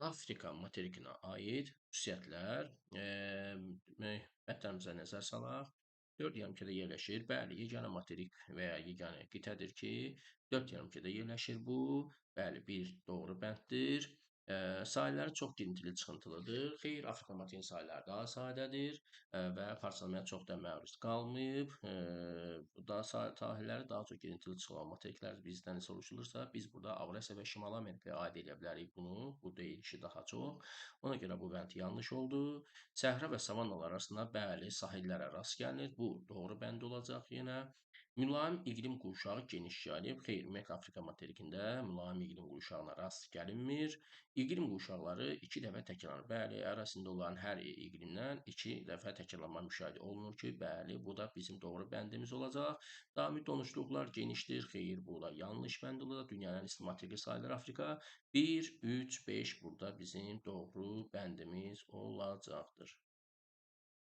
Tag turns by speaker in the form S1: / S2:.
S1: Afrika materikinə aid xüsusiyyətlər, bəndlərimizə nəzər salaq. 4 yarımkürədə yerləşir. Bəli, yeganə materik və ya yeganə qitədir ki, 4 yarımkürədə yerləşir bu. Bəli, bir doğru bənddir. Sahilləri çox girintili çıxıntılıdır. Xeyr, Afrika materikinin sahilləri daha sadədir və parçalanmaya çox da məruz qalmayıb. Daha sahilləri daha çox girintili çıxılan materiklər bizdən soruşulursa, biz burada Avrasiya və Şimali Amerikaya aid eləyə bilərik bunu. Bu deyilişi daha çox. Ona görə bu bənd yanlış oldu. Səhra və savannalar arasında bəli, sahillərə rast gəlinir. Bu doğru bənd olacaq yenə. Mülayim iqlim qurşağı geniş yayılıb. Xeyr, ümumiyyətlə Afrika materikində mülayim iqlim qurşağına rast gəlinmir. İqlim qurşaqları 2 dəfə təkrarlanır. Bəli, ərazisində olan hər iqlimdən 2 dəfə təkrarlanma müşahidə olunur ki, bəli, bu da bizim doğru bəndimiz olacaq. Daimi donuşluqlar genişdir. Xeyr, bu da yanlış bənd olacaq. Dünyanın ən isti materiki sayılır Afrika. 1, 3, 5 burada bizim doğru bəndimiz olacaqdır.